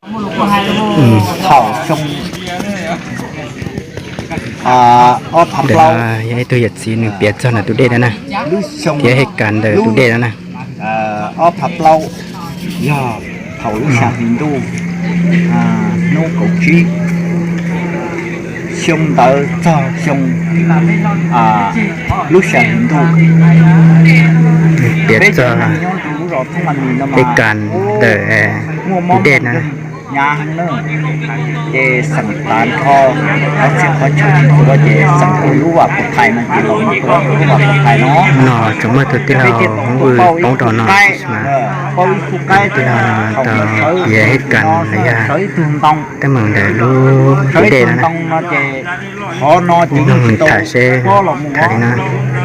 Thaum xyoo ob phav plaub, yog ib tug yawm txiv nws piav txog ntawm tus dej no na, thiab hej kas ntawm tus dej no na. Ob phav plaub yog thaum lub xya hli ntuj, hnub kaum tsib, xyoo ntawd txog xyoo lub xya hli ntuj, piav txog hej kas ntawm tus dej no. Ces xeem tav nrho, qhov txhia qhov chaw tsis tuav ces xeem tus lub vam puv thais no ces los mus tuav lub vam puv thais no. No tseem muaj tus tij laug Hmoob Vwj poob rau no, tij laug no tau piav hej kas los yog teeb meem ntawm lub tus dej no na. Qhov no ces nws tham seb tham li no,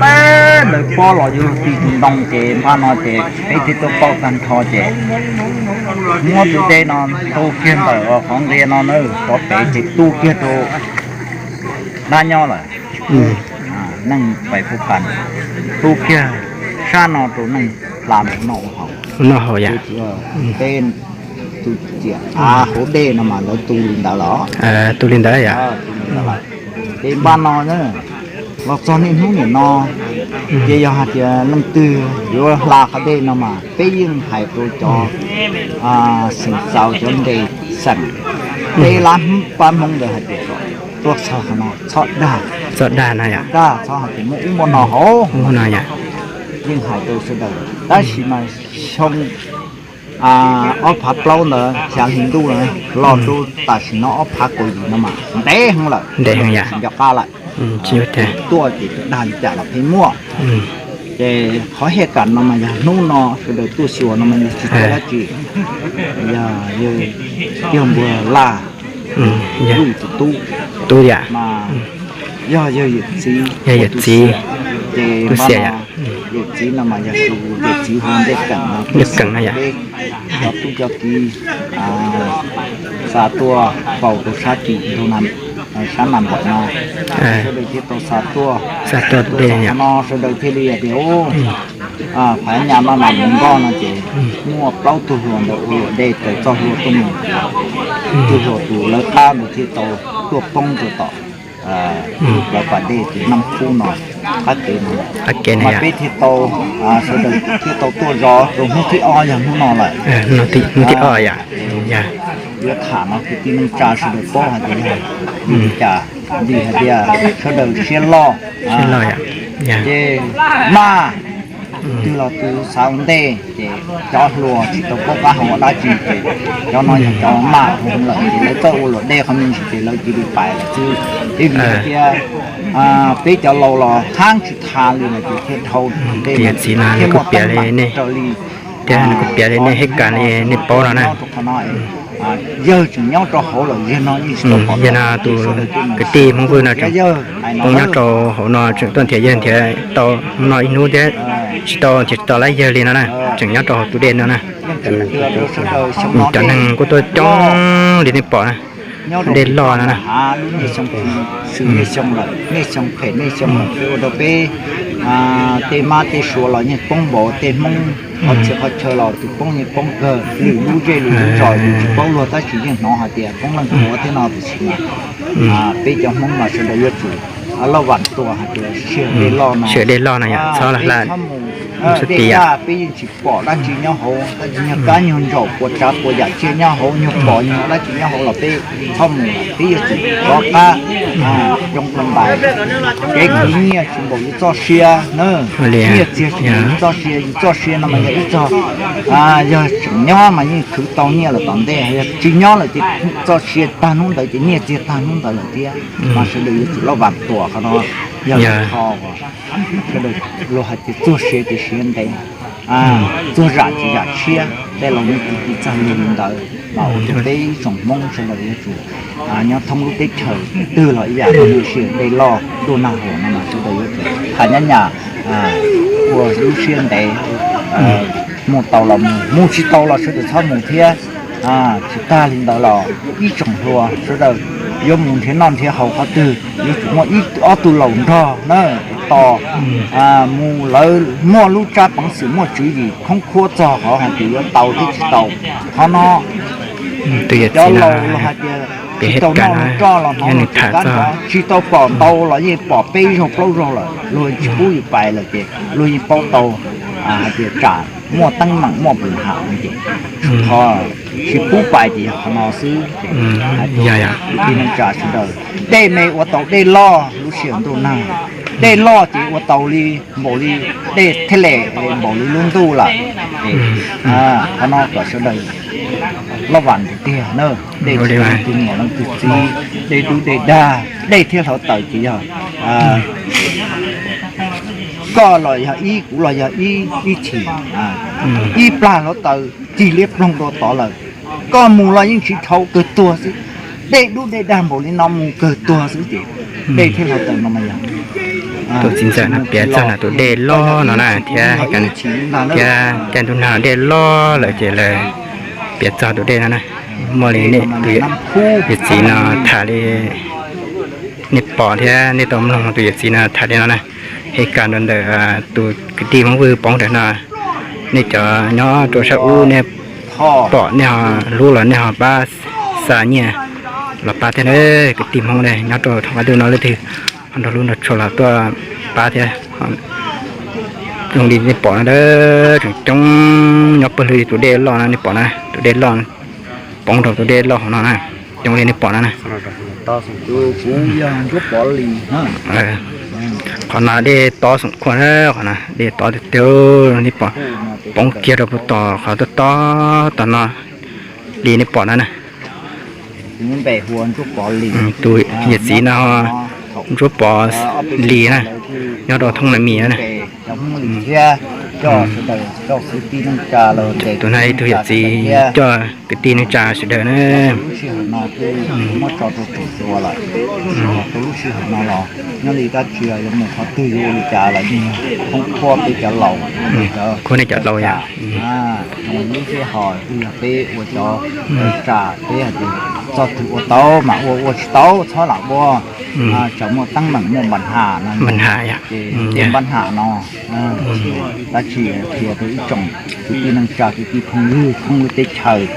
peb ntawd pob los yuav luag ti tus ntoo ces npaj no ces peb thiaj tuaj pauj tag nrho ces muab tus dej no tu kiag ntawm qhov nqia no na, rov pem ces tu kiag rau dab nyob lawm. Neeg pais pub pas, tu kiag sab no rau neeg hla mus noj ua haus. Noj haus yom. Peb tus ciam av hauv dej no mas lawv tu li ntawd los. Tu li ntawd yom. Ces npaj no los txog niaj hnub niam no, ces yog hais tias leej twg yuav hla qhov dej no mas peb yeej hais rau cov xeem txaus cov nqe xeem, peb lab pab Hmoob ntawd hais tias kom tuaj txog qhov no txhob dag, txhob dag no yom, dag txhob hais tias muaj ub muaj no hauv no yom. Yeej hais rau sawv daws tab sis mas xyoo ob phav plaub ntawd xya hli ntuj na, los rau tam sim no ob phav kaum yim no mas ntev heev lawm, ntev heev yom, nco qab lawm. Tuaj ces dag li cas los pheej muaj. Ces qhov hej kas no mas yog hnub no sawv daws tuaj xyuas no mas yog tsis tuaj dab tsi, yog yawg Npuag Laj, yog tus tub, tub yam, yog yawg yawm txiv, yog yawm txiv, ces npaj no yawm txiv no mas yog tus yawm txiv hu Ntej Keem no, Ntej Keem no yom, cov tub cov kiv xa tuaj faus rau sab tim sab Nam Npaum no, sawv daws thiaj tau xa tuaj, xa tuaj tus dej no sawv daws thiaj li tias, Phab Nyab Maj Mam Mus Nkoj no ces muaj plaub tug hluas ntawd ua luam dej raws txoj hlua tuaj mus, tus hluas tus lawv qab ntawd thiaj tau tuaj poob rau tom lawv pas dej tus Naj Khub no qab kev no. Mas peb thiaj tau, sawv daws thiaj tau tuaj zov rau hnub thib ob yog hnub no lawm. Hnub thib ob yom. Yuav tham no kwv tij neej tsa sawv daws paub hais tias yog vim li cas, vim hais tias sawv daws siab loj, siab loj yom, ces maj twg los twg xav ua ntej ces cov hluas tsis tau paub qab hau ua dab tsi ces cov no yog cov maj hau lawm ces lawv txawj ua luam dej qhov me ntsis ces lawv cia li pais lawm xwb. Vim hais tias peb cov laus los hab tsis tham li lawm ces thiaj dhau dej, thiaj muaj teeb meem raws li, thiab nws kuj piav li nej hej kas li nej paub no na. Yawg tseem nyob rau hauv los yawg no yeej tsis tau pom, yawg no tus kwv tij Hmoob Vwj no tseem poob nyob rau hauv no tseem tuaj nrhiav yawg nrhiav tau no ib hnub thiab tsis tau nrhiav tsis tau lawm yawg li no na, tseem nyob rau hauv tus dej no na. Cov neeg kuj tuaj coob li nej pom na, dej loj no na. Ua rau peb tej mab tej suav los yeej poob npaum, tej Hmoob qhov txhia qhov chaw los tus poob yeej poob kawg, lwm lub zej lwm lub zos yus tsis paub luag tab sis yeej hnov hais tias poob leej puav thiab no tiam sis mas peb cov Hmoob mas sawv daws yuav tsum loj vam tuas hais tias sij hawm dej loj no, sij hawm dej loj no yom, txhob hla, txhob mus, dej daj peb yeej tsis pom dab tsi nyob hauv, dab tsi nyuag kab nyuag ntsaum puas tsav puas yam tsiaj nyob hauv, nyuag pom nyuag dab tsi nyob hauv los peb txhob mus, peb yuav tsum rov qab zoo rau ntais. Kev khwv nyiaj tsis npaum yus txoj sia na, nyiaj txiag tsis npaum yus txoj sia, yus txoj sia no mas yog ib txog, yog tseem nyob mas yeej khwv tau nyiaj los tom ntej, yog tsis nyob lawm ces txoj sia tag hnub ntawd ces nyiaj txiag tag hnub ntawd lawm thiab. Mas sawv daws yuav tsum loj vam tuam qhov no, yog kho sawv daws luag hais tias txuag sia ces sia ntev, txuag zam ces zam tshiab, tej laus yeej txawj hais li ntawd. Mas ua rau peb ib tsoom Hmoob sawv daws yuav tsum nyob thoob lub teb chaws twg los ib yam, sij hawm dej loj ntuj nag hauv no mas sawv daws yuav tsum tham nyob nyas, ua lub siab ntev, mus tau los mus, mus tsis tau los sawv daws txhob mus thiab. Tsis tag li ntawd los ib tsoom hluas sawv daws yuav mus nrhiav noj nrhiav haus qhov twg yuav tsum muaj ib ob tug laus nrog na, tos mus lawv muaj lub tsab peev xwm muaj tswv yim khoob khuab txog qhov hais tias yuav tau thiab tsis tau. Qhov no Tus yawm txiv no los hais tias tsis tau noj los roj los hnov los tsis kam hnov, tsis tau pom ntau los yeej pom peb zaug plaub zaug lawm, luag tsis pub yus pais lawm ces luag yeej paub tau hais tias tsam muaj teeb meem muaj pus ham no ces ho tsis pub pais ces yog qhov no xwb. Yog, yog, kwv tij neej tsa sawv daws, dej me ua tau dej loj lub sij hawm ntuj nag, dej loj ces ua tau li npaum li dej thiaj li npaum li lub ntuj lawm. Qhov no kom sawv daws loj vam tiag tiag na. Dej tsis yog leej twg muaj leej twg txiv, dej dub dej dag, dej thiab hluav taws ces yog koj los yog ib, kuv los yog ib, ib chim, ib plag hluav taws cig liab ploog rau tod lawm, koj mus los yeej tsis dhau, kawg tuag xwb. Dej dub dej dag npaum li no mus kawg tuag xwb ces dej thiab hluav taws no mas yog. Tus txiv ntxawm no piav txog tus dej loj no na thiab, thiab caij ntuj nag dej loj lawm ces lawv piav txog tus dej no na. Muaj li nej tus yawm txiv no tham li, nej pom thiab nej tau mloog tus yawm txiv no tham li no na. Es kawm ntawm tus kwv tij Hmoob Vwj poob ntawm no, nej cov nyob rau sab ub nej pom nej ho hlub los nej ho pab xa nyiaj los pab thiab na. Kwv tij Hmoob ne nyob rau thoob qab ntuj no leej twg ho nrog hlub nrog tshua los tuaj pab thiab. Zoo li nej pom no, tseem coob nyob pawg lug tus dej loj no, nej pom na, tus dej loj poob rau tus dej loj hauv no na, coob li nej pom no na. Qhov no dej tob xoom khuaj na, qhov no dej tob tiag tiag, nej pom poob kiag rau puag tom qhov tob tob tom no li nej pom no na. Tus yawm txiv no Ntsuab Pov Lis na, nyob rau thoob Nais Mis na. Tus no ib tug yawm txiv coj kwv tij neej tsa sawv daws na. Lub sij hawm no kuj muab tso rau tseem tua lawm, tau lub sij hawm no los nyob li dab tsi yuav mus qhov twg yuav ua li cas los yeej thoob qhuab peb cov laus, qhuab nej cov laus yom. Lub sij hawm twg yog peb ua cov tsa peb hais tias txog twg ua tau mas ua, ua tsis tau txhob lam ua. Tseem muaj teeb meem muaj npam ham no, ces npam ham no dab tsi qhia rau ib tsoom kwv tij neej tsa kwv tij phooj ywg thoob lub teb chaws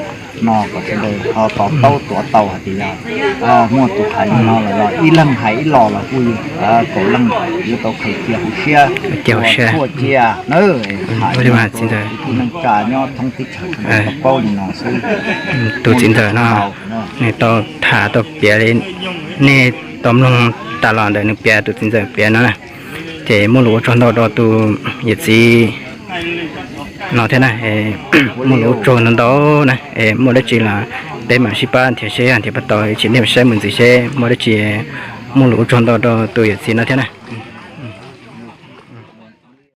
no kom sawv daws ho to taub tuav tau hais tias yog muaj tus hais li no lawm los ib leeg hais ib los los kuj kaum leej yuav tau qhia cia hauv siab, cia hauv siab, cia na. Kwv tij neej tsa nyob thoob teb chaws sawv daws tau paub li no xwb. Tus txiv ntxawm no nws tau tham tau piav li nej tau mloog tas los ntawm nws piav, tus txiv ntxawm piav no na. Ces muaj lus ua tsaug ntau rau tus yawm txiv no thiab na. Muaj lus ua tsaug ntau ntau na. Muaj dab tsi los peb mam sib pab nrhiav seb nrhiav puas tau, tsis nej mam saib mus ntxiv seb muaj dab tsi. Muaj lus ua tsaug ntau rau tus yawm txiv no thiab na.